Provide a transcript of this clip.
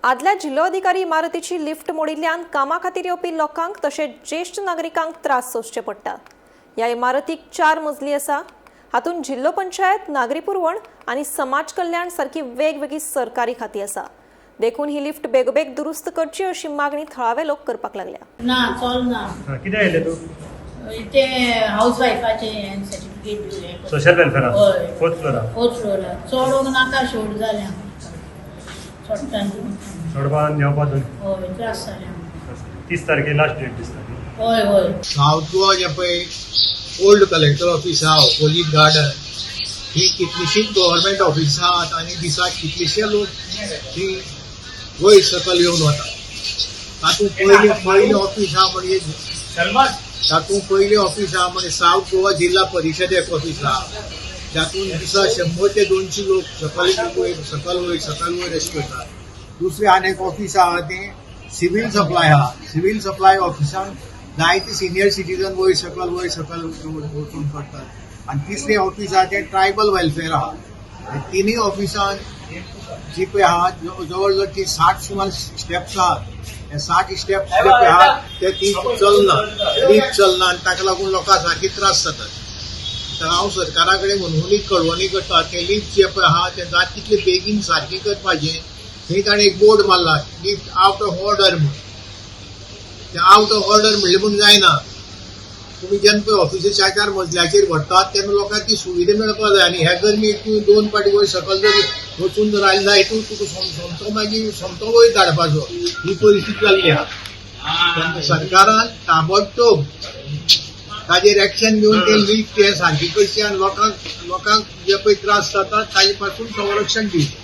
आदल्या जिल्लोधिकारी इमारतीची लिफ्ट मोडिल्ल्यान कामा खातीर येवपी लोकांक तशेंच ज्येश्ठ नागरिकांक त्रास सोंसचे पडटात. ह्या इमारतीक 4 मजली आसा. हातूंत जिल्लो पंचायत, नागरी पुरवण आनी समाज कल्याण सारकी वेगवेगळी सरकारी खातीं आसा. देखून ही लिफ्ट बेगोबेग दुरुस्त करची अशी मागणी थळावे लोक करपाक लागल्या. ना, चलना. कितें आयलें तूं? ते हाऊस वायफाचे सर्टिफिकेट. सोशल वेलफेरा? हय. Fourth flora? फोर्थ फ्लोरार. चडोवंक नाका, शोट जालें आमकां चडटा. चडपा आनी देंवपा दोन. हय, त्रास जाले आमकां. 30 तारखे लास्ट डेट दिसता ती. हय हय. सावथ गोवा जें पळय ओल्ड कलेक्टर ऑफिस आहा, ऑपोजीट गार्डन, ही कितलीशींच गव्हर्मेंट ऑफिसां आहात आनी दिसाक कितलेशे लोक ही वयर सकयल येवन वतात. तातूंत पयलें पयलें ऑफिस आहा म्हणजे तातूंत पयलें ऑफिस आहा म्हणजे सावथ गोवा जिल्हा परिशद एक ऑफिस आहा, जातूंत दिसा 100 ते 200 लोक सकयल वयर सकयल वयर सकयल वयर अशें करतात. दुसरें आनी एक ऑफिस आहा तें सिवील सप्लाय आहा. सिवील सप्लाय ऑफिसान जायते सिनियर सिटीजन वयर सकयल वयर सकयल वचून करतात. आनी तिसरें ऑफिस आहा तें ट्रायबल वेलफेअर आहा. आनी तिनूय ऑफिसान जी पळय आहा, जवळ जवळ ती 60 सुमार स्टेप्स आहात. हे 60 स्टेप्स जे पळय आहात ते ती चलना, लीफ चलना आनी ताका लागून लोकांक सारके त्रास जातात. तर हांव सरकारा कडेन मनहुनी कळवणी करता, ते लिफ्ट जे पळय आहा ते जात तितले बेगीन सारकी करपाचें. थंय ताणें एक बोर्ड मारला, लिफ्ट आवट ऑफ ऑर्डर म्हूण. ते आवट ऑफ ऑर्डर म्हणलें म्हूण जायना. तुमी जेन्ना पळय ऑफिसी 4 4 मजल्याचेर व्हरतात तेन्ना लोकांक ती सुविधा मेळपाक जाय. आनी ह्या गरमेक तूं 2 फावटी वयर सकयल जर वचून जर आयलें जायत, तूं तुका सोमतो मागीर सोमतो वयर धाडपाचो ही परिस्थिती जाल्ली आहा. तेन्ना सरकारान ताबडतोब ताजेर एक्शन घेवन ते लिफ्ट हे सारकी करची आनी लोकांक लोकांक जे पळय त्रास जातात ताजे पासून संरक्षण दिवचें.